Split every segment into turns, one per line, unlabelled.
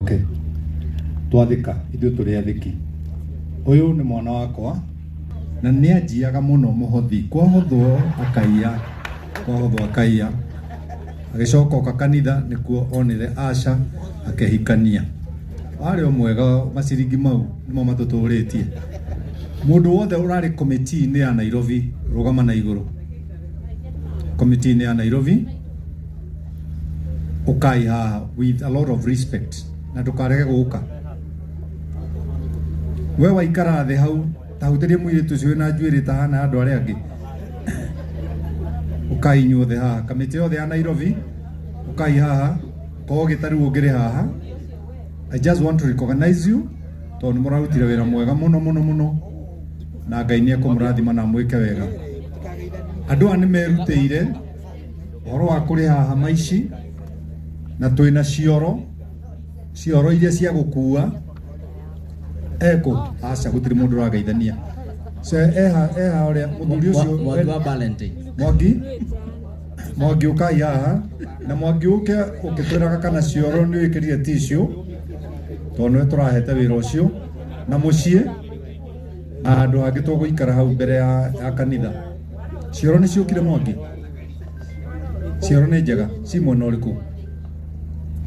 Okay. Twathĩka, ithuĩ tũrĩ athĩki. Ũyũ nĩ mwana wakwa na nĩ anjiaga mũno mũhothi. Kwahothwo akaiya, kwahothwo akaiya. Agĩcoka oka kanitha nĩkuo onire aca akĩhikania. Warĩ o mwega maciringi mau nĩmo matũtũrĩtie. Mũndũ wothe ũrarĩ committee-inĩ ya Nairobi rũgama na igũrũ. Committee-inĩ ya Nairobi ũkai haha with a lot of respect na ndũkarege gũka. We waikara thĩ hau ta hutĩrie mũirĩtu ũcio wĩna njuĩrĩ ta hana andũ arĩa angĩ. Ũkai inyuothe haha, kamĩtĩ yothe ya Nairobi ũkai haha, korwo gĩtarĩ ũngĩrĩ haha. I just want to recognize you tondũ nĩ mũrarutire wĩra mwega mũno mũno mũno na Ngai nĩ ekũmũrathima na amwĩke wega. Andũ aya nĩ merutĩire ũhoro wa kũrĩha hama ici na twĩna cioro cioro iria cia gũkua ekũ aca gũtirĩ mũndũ ũrageithania so eha eha ũrĩa mũthuri ũcio
Mwangi wa Valentine.
Mwangi Mwangi ũkai haha na Mwangi ũke ũkĩtwĩraga kana cioro nĩ wĩkĩrire tissue tondũ nĩwe tũrahete wĩra ũcio na mũciĩ na handũ hangĩ tũgũikara hau mbere ya, ya kanitha cioro nĩ ciũkire Mwangi cioro nĩ njega ci mwena ũrĩkũ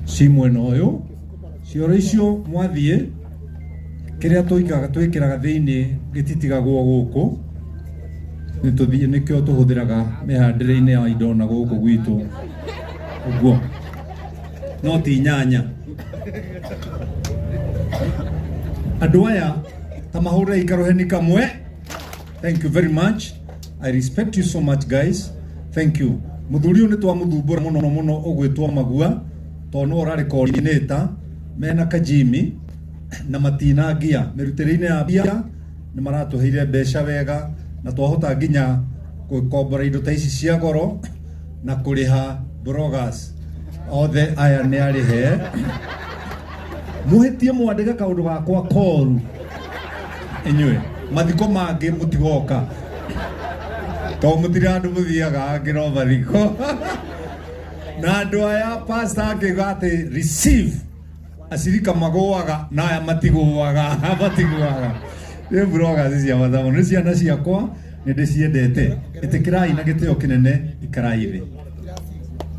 ci mwena ũyũ cioro icio mwathiĩ kĩrĩa tũikaga twĩkĩraga thĩinĩ gĩtitigagwo gũkũ nĩ tũthiĩ nĩkĩo tũhũthĩraga mĩhandĩre-inĩ ya indo na gũkũ gwitũ ũguo no ti nyanya andũ aya ta mahũrĩrei karũheni kamwe. Thank you very much. I respect you so much guys. Thank you. Muthuri ũyũ nĩ twamũthumbũra mũno mũno ũgwĩtwo Magua tondũ nĩwe ũrarĩ coordinator mena Kajimi na matinangia mĩrutĩre-inĩ ya mbia nĩ maratũheire mbeca wega na twahota nginya gũkombora indo ta ici cia goro na kũrĩha bloggers othe aya nĩ arĩhe muhĩtie mwandĩke kaũndũ gakwa koru inyuĩ mathiko mangĩ mũtigoka tondũ mũtirĩ andũ mũthiaga angĩ no mathiko na andũ aya pastor akiuga atĩ receive acirika magũaga na aya matigũaga matigũaga nĩ bloggers cia mathomo nĩ ciana ciakwa nĩ ndĩciendete ĩtĩkĩrai na gĩtĩo kĩnene ikarai thĩ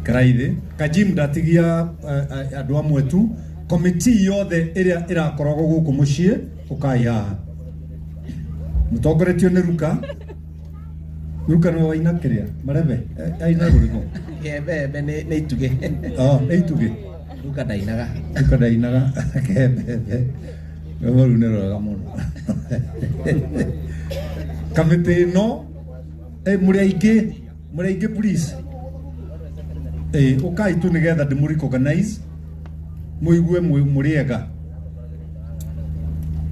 ikarai thĩ kajim ndatigia andũ amwe tu komiti yothe ĩrĩa ĩrakoragwo gũkũ mũciĩ ũkai haha mũtongoretio nĩ Ruka Ruka nĩwe waina kĩrĩa marebe aina rũrĩkũ
Kĩhembehembe nĩ itugĩ.
Oh, nĩ itugĩ.
Ruka ndainaga.
Ruka ndainaga kĩhembehembe rwĩmbo rũu nĩ rwega mũno kamĩtĩ ĩno mũrĩ aingĩ mũrĩ aingĩ please ũkai tu nĩgetha ndĩmũ recognize mũigue mũrĩ ega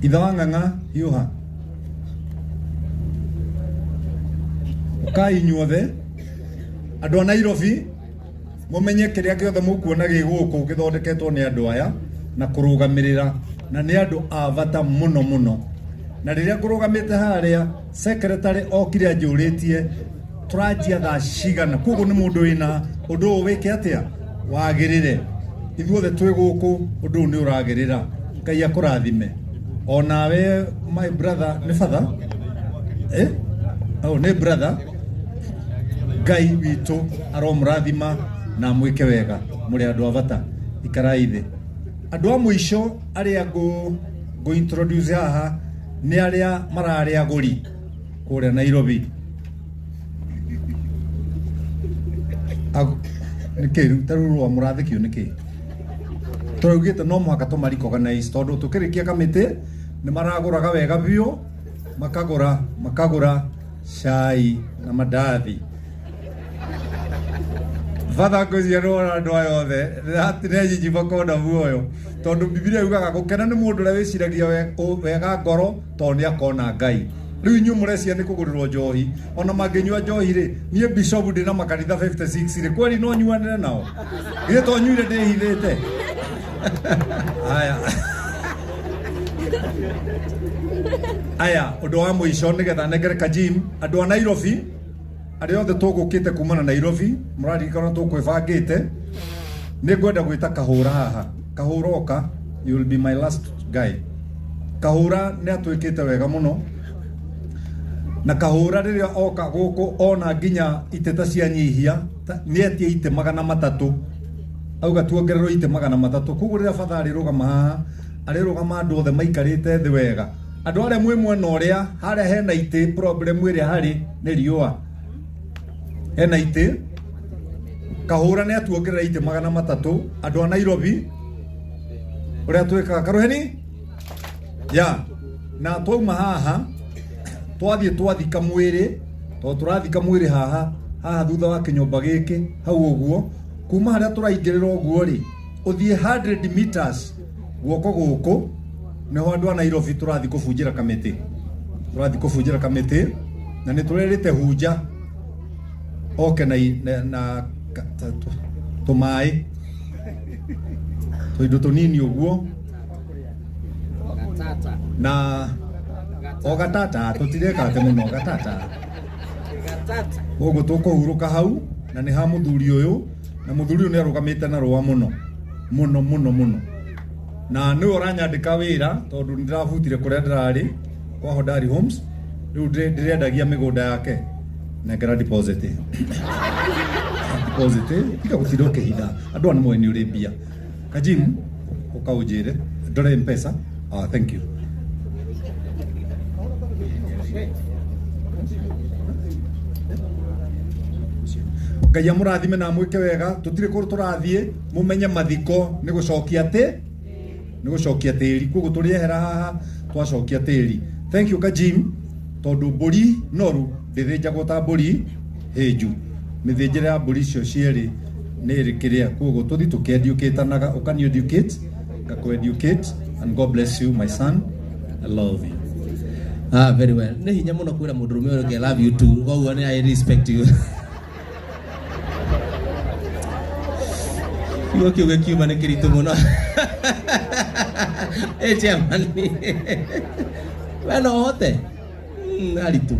ithe wa ng'ang'a hiũha ũkai inyuothe andũ a Nairobi mũmenye kĩrĩa gĩothe mũkuona gĩ gũkũ gĩthondeketwo nĩ andũ aya na kũrũgamĩrĩra na nĩ andũ a bata mũno mũno na rĩrĩa ngũrũgamĩte harĩa secretary okire anjũrĩtie tũranjia thaa cigana koguo nĩ mũndũ wĩna ũndũ ũyũ wĩke atĩa wagĩrĩre ithuothe twĩ gũkũ ũndũ ũyũ nĩ ũragĩrĩra Ngai akũrathime onawe my brother nĩ father eh? Oh, nĩ brother Ngai witũ aromũrathima na amwĩke wega mũrĩ andũ a bata ikarai thĩ andũ a mũico arĩa ngũ introduce haha nĩ arĩa mararĩ agũri kũrĩa Nairobi nĩkĩ rĩu ta rĩu rwa mũrathekio nĩkĩ tũraugĩte no mũhaka tũma recognize tondũ tũkĩrĩkia kamĩtĩ nĩ maragũraga wega biũ makagũra makagũra cai na mandathi batha ngwĩciria nĩwona andũ aya othe nĩ anyinyi makona muoyo tondũ bibilia yugaga gũkena nĩ mũndũ ũrĩa wĩciragia wega ngoro tondũ nĩ akona Ngai rĩu inyuĩ mũrecia nĩ kũgũrĩrwo njohi ona mangĩnyua njohi rĩ niĩ bishop ndĩ na makanitha 56 rĩ kweli no nyuanĩre nao githĩ to nyuire ndĩhithĩte aya aya ũndũ wa mũico nĩgetha nengere kajim andũ a Nairobi arĩa othe tũgũkĩte kuma na Nairobi mũraririkana tũkwĩbangĩte nĩ ngwenda gwĩta kahũra haha kahũra oka. You will be my last guy. Kahura nĩ atwĩkĩte wega mũno, na Kahura rĩrĩa oka gũkũ ona nginya iteta cia nyihia nĩ etie itĩ 300, auga tuongererwo itĩ 300. Koguo rĩrĩa batha arĩrũgama haha, arĩrũgama andũ othe maikarĩte thĩ wega. Andũ arĩa mwĩ mwena ũrĩa harĩa hena itĩ, problem ĩrĩa harĩ nĩ riũa, hena itĩ. Kahura nĩ atuongerera itĩ 300. Andũ a Nairobi ũrĩa twĩkaga Karuheni ya na twauma haha twathiĩ twathika mwĩrĩ, tondũ tũrathika mwĩrĩ haha haha thutha wa kĩnyũmba gĩkĩ hau ũguo, kuma harĩa tũraingĩrĩra ũguo rĩ, ũthiĩ 100 meters guoko gũkũ nĩho andũ a Nairobi tũrathiĩ kũbunjĩra kamĩtĩ, tũrathiĩ kũbunjĩra kamĩtĩ, na nĩ tũrerĩte Hunja oke na tũmaĩ tũindo tũnini ũguo na o gatata, tũtireka atĩ mũno gatata ũguo tũkũhurũka hau, na nĩ ha mũthuri ũyũ, na mũthuri ũyũ nĩ arũgamĩte na rũa mũno mũno mũno mũno, na nĩwe ũranyandĩka wĩra tondũ nĩ ndĩrabutire kũrĩa ndĩrarĩ kwa Hodari Homes, rĩu ndĩrendagia mĩgũnda yake, nengera deposit deposit, tiga gũtinda ũkĩhitha andũ aya nĩ moĩ nĩ ũrĩ mbia. Kajim ũkaũnjĩre ndore M-Pesa. Thank you. Ngai amũrathime na amwĩke wega. Tũtirĩ kũndũ tũrathiĩ, mũmenye mathiko nĩ gũcokia atĩ, nĩ gũcokia tĩri. Koguo tũrĩehera haha twacokia tĩri. Thank you Kajim, tondũ mbũri noru ndĩthĩnjagwo ta mbũri hĩnju, mĩthĩnjĩre ya mbũri icio cierĩ nĩ ĩrĩ kĩrĩa. Koguo tũthiĩ tũkĩeducatanaga, ũkani educate, ngakũ educate, and God bless you my son, I love you.
Very well. Nĩ hinya mũno kwĩra mũndũrũme ũyũ I love you too. Koguo nĩ I respect you. Kiugo kĩu gĩkiuma nĩ kĩritũ mũno. Chairman. We no ũhote? Aritũ.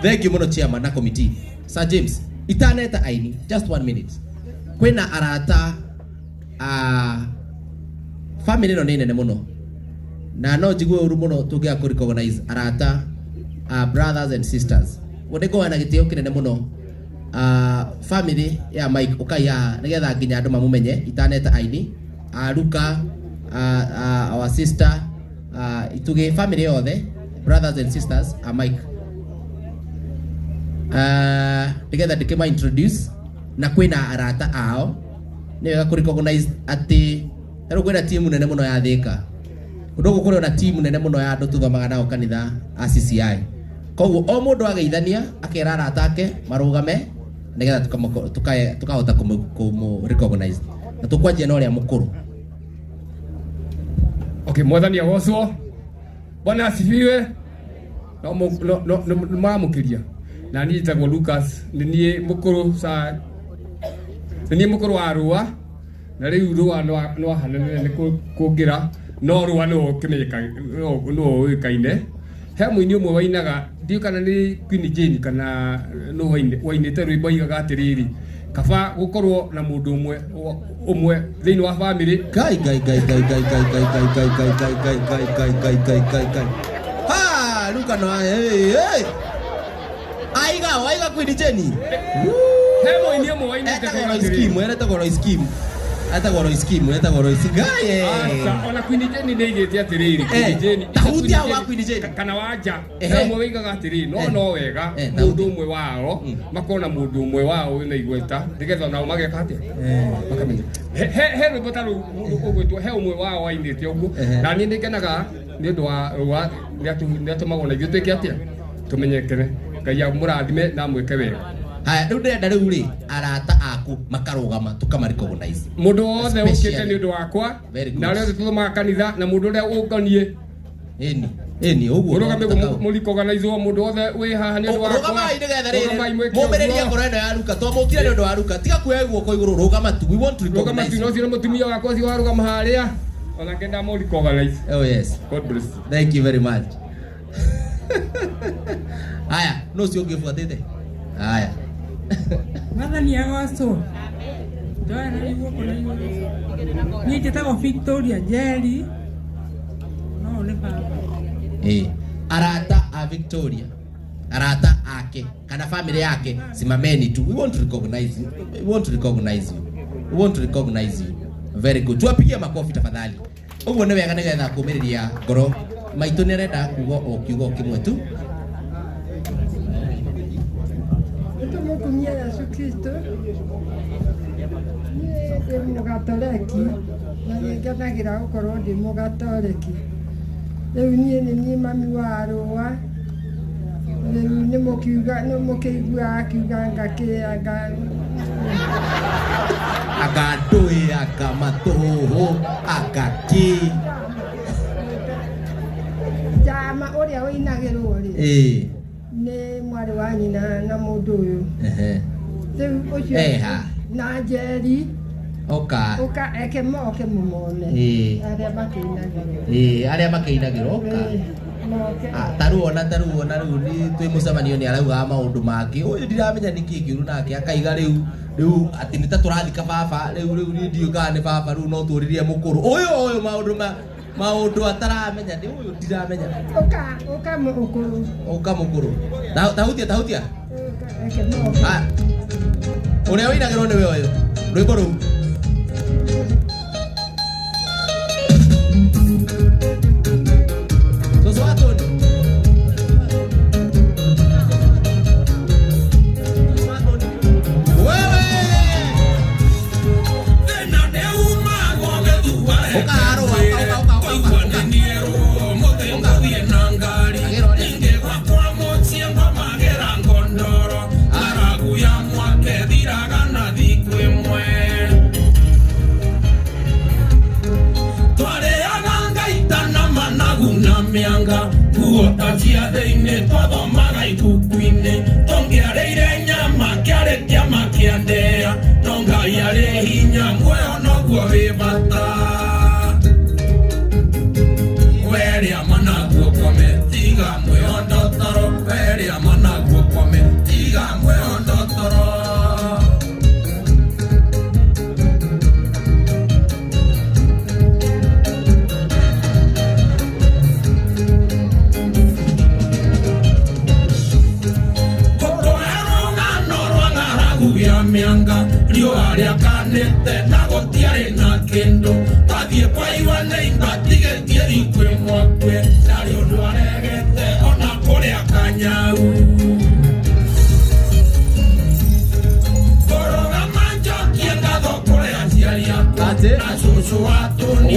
Thank you mũno chairman na committee. Sir James, itaneta aini, just 1 minute. Kwĩna arata a family ĩno nĩ nene mũno, na no njigue ũru mũno tũngĩaga kũ recognize arata a brothers and sisters. Ũguo nĩ na gĩtĩo kĩnene mũno family ya Mike ũkai haha nĩgetha nginya andũ mamũmenye. Itaneta aini Ruka, our sister, itugĩ family yothe, brothers and sisters a Mike, nĩgetha ndĩkĩma introduce, na kwĩna arata ao nĩ wega kũ recognize atĩ tarĩu kwĩna timu nene mũno ya Thika, ũndũ gũkũ kũrĩ ona timu nene mũno ya andũ tũthomaga nao kanitha a CCI. Koguo o mũndũ ageithania akera arata ake marũgame nĩgetha tukahota kũmũ recognize, na tũkwanjia na ũrĩa mũkũrũ.
Okay, mwathani agocwo. Bwana asifiwe. No no no mamũkĩria. Na niĩ njĩtagwo Lucas, nĩ niĩ mũkũrũ sa, nĩ niĩ mũkũrũ wa Rũa, na rĩu Rũa no ahananire nĩ kũngĩra, no Rũa nĩwe ũkĩmenyeka, nĩwe ũĩkaine. He mũini ũmwe wainaga, ndiũĩ kana nĩ Queen Jane kana nũ wainĩte rwĩmbo aigaga atĩrĩrĩ, kaba gũkorwo na mũndũ ũmwe ũmwe thĩinĩ wa family.
Ngai ngai ngai ngai ngai ngai ngai ngai ngai ngai ngai ngai ngai ngai ngai ngai ngai ngai. Ha, Luka no hey hey. Aiga, aiga Queen Jane.
He mũini ũmwe wainĩte
Etagwo Roy Scheme, etagwo Roy Scheme. Etagwo Roy Scheme, etagwo Roy Scheme. Ngai.
Aca, ona Queen Jane nĩ aigĩte atĩrĩrĩ, Queen Jane.
Ta hutia wa Queen Jane.
Kana wanja. He ũmwe waigaga atĩrĩrĩ, no no wega mũndũ ũmwe wao, makorwo na mũndũ ũmwe wao wĩna igweta, nĩgetha onao mageka atĩa? Makamenya. He rwĩmbo ta rũu ũgwĩtwo, he ũmwe wao wainĩte ũguo. Na niĩ nĩngenaga nĩ ũndũ wa rũa, nĩatũmagwo na ithuĩ twĩke atĩa? Tũmenyekere. Ngai amũrathime na amwĩke wega.
Haya, rĩu ndĩrenda rĩu rĩ, arata aku makarũgama tũkama recognize.
Mũndũ wothe ũkĩte nĩ ũndũ wakwa, na arĩa othe tũthomaga kanitha, na mũndũ ũrĩa ũngoniĩ.
Ĩni, ĩni, ũguo.
Mũrũgame mũrecognize mũndũ wothe wĩ haha nĩ ũndũ wakwa.
Rũgamai nĩgetha rĩrĩ, mũmĩrĩrie ngoro ĩno ya Ruka, twamũkire nĩ ũndũ wa Ruka. Tiga kuoya guoko igũrũ, rũgama tu. We want to recognize.
Rũgama tu, no ũcio nĩ mũtumia wakwa ũcio warũgama harĩa. Onake ndamũ recognize.
Oh yes.
God bless you.
Thank you very much. Haya, no ũcio ũngĩ ũbuatĩte. Haya.
Mwathani agocwo. Niĩ njĩtagwo Victoria Njeri. No nĩ baba.
Arata a Victoria, arata ake kana family yake, simameni tu. We want to recognize you. We want to recognize you. We want to recognize you. Very good. Tuwapigie makofi tafadhali. Ũguo nĩ wega nĩgetha kũmĩrĩria ngoro. Maitũ nĩ arenda kuga o kiugo kĩmwe tu.
Nĩtũmũkumia Yesu Kristo. Niĩ ndĩ mũgatoreki na nĩngenagĩra gũkorwo ndĩ mũgatoreki. Rĩu niĩ nĩ niĩ mami wa Arũa. Rĩu nĩmũkĩiguaga akiuga ngakĩĩa
anga ndũĩ, anga matũhũhũ, anga kĩ.
Njama ũrĩa ũinagĩrwo rĩ nĩ mwarĩ wa nyina na mũndũ ũyũ. Rĩu ũcio na Njeri
Oka.
Ũka eke moke mũmone. Arĩa makĩinagĩrwo.
Arĩa makĩinagĩrwo oka. Tarĩu ona tarĩu ona rĩu twĩ mũcemanio nĩ araugaga maũndũ mangĩ. Ũyũ ndiramenya nĩkĩ kĩũru nake akaiga rĩu rĩu atĩ nĩ ta tũrathika baba rĩu rĩu niĩ ndiũĩ kana nĩ baba rĩu no tũririe mũkũrũ. Ũyũ ũyũ maũndũ ma maũndũ ataramenya nĩ ũyũ ndiramenya.
Ũka ũka mũkũrũ.
Ũka mũkũrũ. Tahutia tahutia.
Eke moke.
Ũrĩa ũinagĩrwo nĩwe ũyũ. Rwĩmbo rũu. Cũcũ wa Tony. Wewe! Ũka Arũa, ũka, ũka, ũka, ũka, ũka.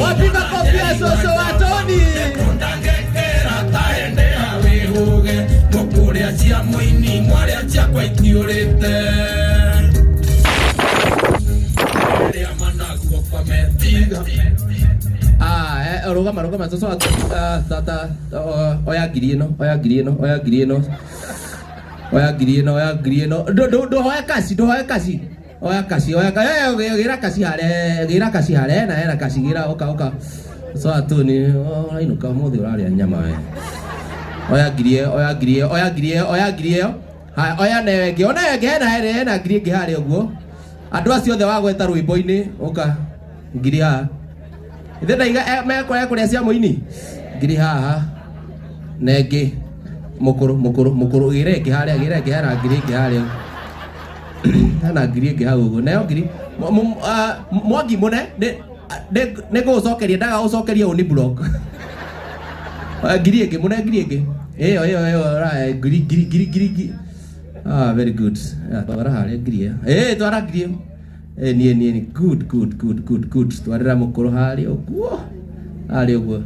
Wapi makofi ya Cũcũ wa Tony? Rũgama rũgama Cũcũ wa tata oya ngiri ĩno, oya ngiri ĩno, oya ngiri ĩno. Oya ngiri ĩno, oya ngiri ĩno. Ndũhoe kaci, ndũhoe kaci. Oya kaci, oya gĩra kaci harĩa, gĩra kaci harĩa, hena hena kaci, gĩra ũka ũka. Cũcũ wa Tony, ũrainũka ũmũthĩ ũrarĩa nyama we. Oya ngiri ĩyo, oya ngiri ĩyo, oya ngiri ĩyo, oya ngiri ĩyo. Haya, oya newe ĩngĩ, ona ĩngĩ hena hena hena ngiri ĩngĩ harĩa ũguo. Andũ acio othe wagweta rwĩmbo-inĩ, ũka ngiri haha. Ithe ndaiga mekũrĩa kũrĩa cia mũini. Ngiri haha. Na ĩngĩ mũkũrũ mũkũrũ mũkũrũ gĩra ĩngĩ harĩa, gĩra ĩngĩ hena ngiri ĩngĩ harĩa. Hena ngiri ĩngĩ hau ũguo. Nayo ngiri Mwangi mũne nĩ ngũgũcokeria ndagagũcokeria ũni block. Ngiri ĩngĩ mũne ngiri ĩngĩ. Ĩyo ĩyo ĩyo ngiri ngiri ngiri ngiri ngiri. Very good. Twara harĩa ngiri ĩyo. Twara ngiri ĩyo. Niĩ niĩ good good good good good. Twarĩra mũkũrũ harĩa ũguo. Harĩa ũguo.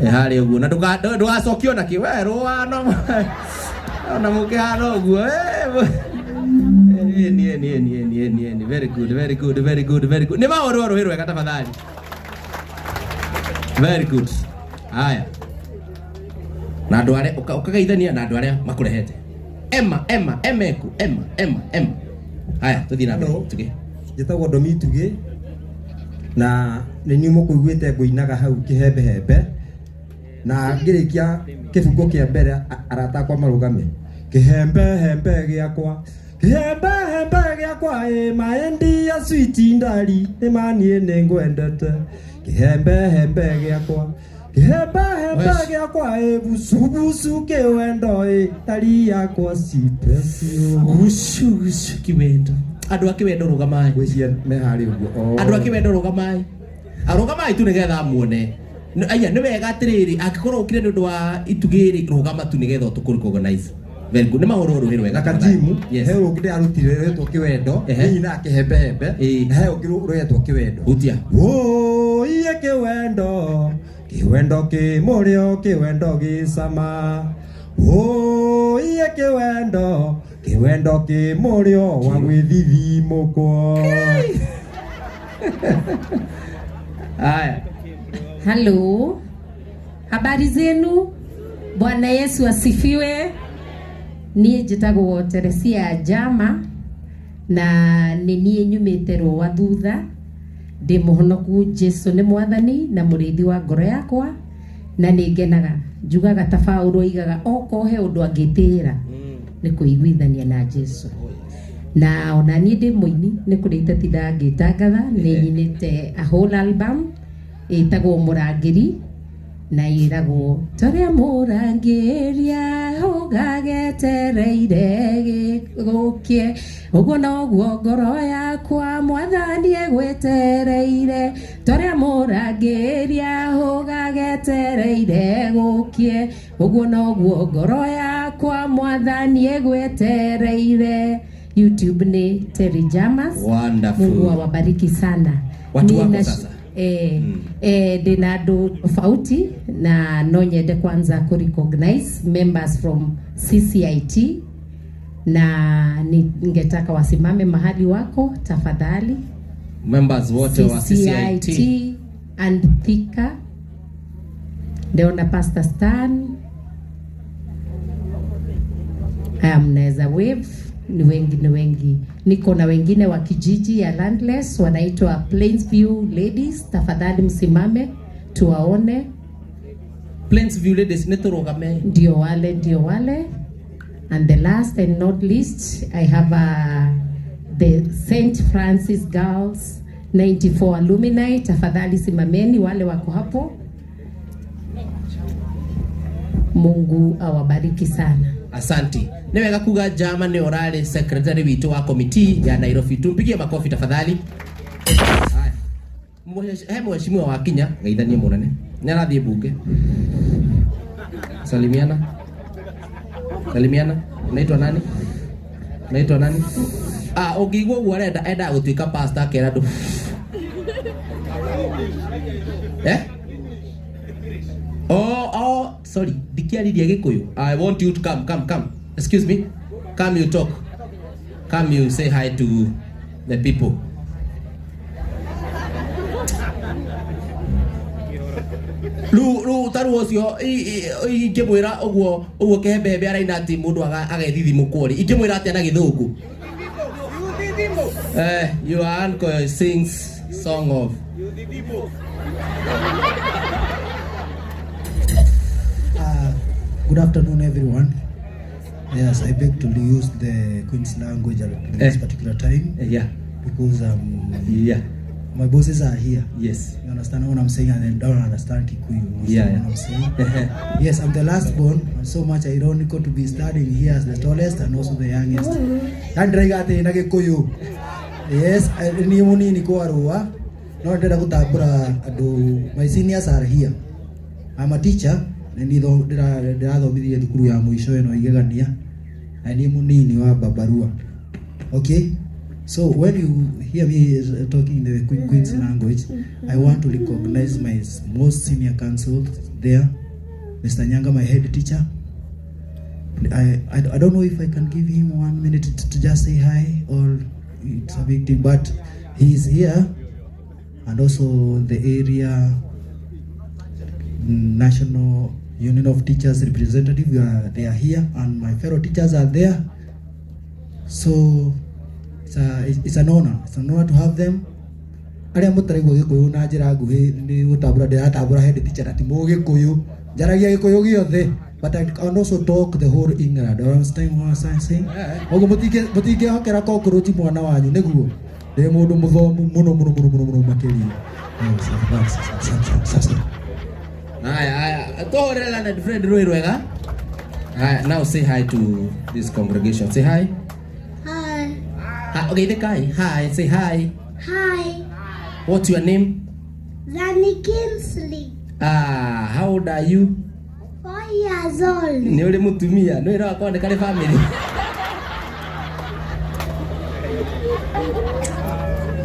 Harĩa ũguo. Na ndũgacokio na kĩ. We rũa no. Ona mũkĩhana ũguo. Niĩ niĩ niĩ niĩ niĩ. Very good very good very good very good. Nĩ maũndũ rũĩ rwega tafadhali. Very good. Haya. Na andũ arĩa ũkagaithania na andũ arĩa makũrehete. Emma Emma Emeku Emma Emma Emma. Haya tũthiĩ na mbere Tugĩ.
Njĩtagwo Ndomi Tugĩ na nĩ niĩ mũkũiguĩte ngũinaga hau kĩhembehembe na ngĩrĩkia kĩbungo kĩa mbere arata akwa marũgame. Kĩhembehembe gĩakwa Kĩhembehembe gĩakwa ĩ maendi ya switi ndari nĩ maniĩ nĩ ngwendete. Kĩhembehembe gĩakwa kĩhembehembe gĩakwa ĩ bucubucu kĩwendo ĩ ndari yakwa cipecio.
Gucu gucu kiwendo. Andũ a kĩwendo rũgamai.
Gwĩciria me harĩa ũguo.
Andũ a kĩwendo rũgamai. Arũgamai tu nĩgetha muone. Aya nĩ wega atĩrĩrĩ angĩkorwo ũkire nĩ ũndũ wa itugĩ rĩ rũgama tu nĩgetha ũtũkũ recognize. Very good. Nĩ mahũrwo rũhĩ rwega.
Na kajimu
Yes.
he rũngĩ ndĩrarutire rwetwo kĩwendo
Ehe.
niĩ na kĩhembehembe
Ĩĩ.
na he ũngĩ rwetwo kĩwendo.
Hutia.
Wũiye kĩwendo kĩwendo kĩ mũrĩo kĩwendo gĩcama. Wũiye kĩwendo kĩwendo kĩ mũrĩo wa gwĩthithimũkwo.
Haya.
Halo, habari zenu? Bwana Yesu asifiwe. Niĩ njĩtagwo Teresia Jama na nĩ niĩ nyumĩte Rũa thutha. Ndĩ mũhonoku, Jesu nĩ mwathani na mũrĩithi wa ngoro yakwa na nĩ ngenaga. Njugaga ta Paũlũ oigaga okorwo he ũndũ angĩtĩĩra nĩ kũiguithania na Jesu. Na ona niĩ ndĩ mũini nĩ kũrĩ itatindaga ngĩtangatha, nĩ nyinĩte a whole album ĩtagwo Mũrangĩri na ĩragwo torĩa mũrangĩria ũgagetereire gũkie ũguo noguo ngoro yakwa mwathani ĩgwetereire torĩa mũrangĩria ũgagetereire gũkie ũguo noguo ngoro yakwa mwathani ĩgwetereire. YouTube ni Terry Jamas.
Wonderful.
Mungu awabariki sana.
Watu wako
Nina-
sasa.
Ndina andũ tofauti na no nyende kwanza ku recognize members from CCIT na ningetaka wasimame mahali wako tafadhali.
Members wote wa CCIT.
And Thika. Ndeona Pastor Stan. Haya, mnaweza wave. Ni wengi, ni wengi. Niko na wengine wa kijiji ya Landless wanaitwa Plainsview Ladies. Tafadhali msimame tuwaone.
Plainsview Ladies nĩ tũrũgame.
Ndio wale, ndio wale. And the last and not least, I have the St. Francis Girls 94 alumni. Tafadhali simameni wale wako hapo. Mungu awabariki sana.
Asanti. Nĩ wega kuga Jama nĩ ũrarĩ secretary witũ wa committee ya Nairobi. Tumpigie makofi tafadhali. Haya. He mheshimiwa wa Kinya, geithanie mũnene. Nĩ arathiĩ bunge. Salimiana. Salimiana. Unaitwa nani? Unaitwa nani? Ah, ũngĩigua ũguo arenda endaga gũtuĩka pastor akera andũ. Eh? Oh, sorry. Ndikiaririe Gĩkũyũ. I want you to come, come, come. Excuse me. Come you talk. Come you say hi to the people. Rĩu ta rĩu ũcio ingĩmwĩra ũguo ũguo kĩhembehembe araina atĩ mũndũ agethithimũkwo rĩ, ingĩmwĩra atĩa na Gĩthũngũ? Your uncle sings song of
Good afternoon, everyone. Yes, I beg to use the Queen's language at this particular time.
Yeah.
Because
yeah,
my bosses are here.
Yes.
You understand what I'm saying, and they don't understand Kikuyu. You
Yeah,
understand
yeah.
what I'm saying? Yes, I'm the last born, and so much ironical to be standing here as the tallest and also the youngest. And na Gikuyu. Yes, ni munini kwa rua. No ndĩrenda gũtambũra andũ. My seniors are here. I'm a teacher. Na niĩ ndĩrathomithirie thukuru ya mũico ĩno Igegania. Na niĩ mũnini wa Babarua. Okay? So when you hear me talking in the Queen's language, I want to recognize my most senior counsel there, Mr. Nyanga, my head teacher. I don't know if I can give him 1 minute to just say hi, or it's a big thing, but he's here, and also the area National Union of Teachers representative, they are here, and my fellow teachers are there. So it's an honor. It's an honor to have them. Arĩa mũtaraigua Gĩkũyũ na njĩra nguhĩ nĩ gũtambũra ndĩratambũra head teacher na ti Mũgĩkũyũ. Njaragia Gĩkũyũ gĩothe. But I can also talk the whole England. You understand what I'm saying? Oguo mutingĩhokera cockroach mwana wanyu nĩguo ndĩ mũndũ mũthomu mũno mũno mũno mũno mũno makĩria. Yes, thanks.
Haya, haya. Tuhũrĩre Leonard Fred rwĩ rwega. Haya, now say hi to this congregation. Say hi.
Hi.
Hi, okay, the guy. Hi, say hi.
Hi.
What's your name?
Zanny Kinsley.
Ah, how old are you?
4 years old.
Nĩ ũrĩ mũtumia, nĩ wĩra wakwa nĩ karĩ family.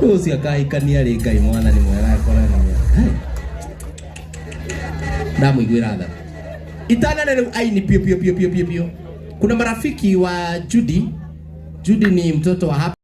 Ũcio akahikania rĩ Ngai mwathani mwega akorania. Ndamũiguĩra tha. Itanane rĩu aini pio pio pio pio pio pio. Kuna marafiki wa Judy. Judy ni mtoto wa hapa.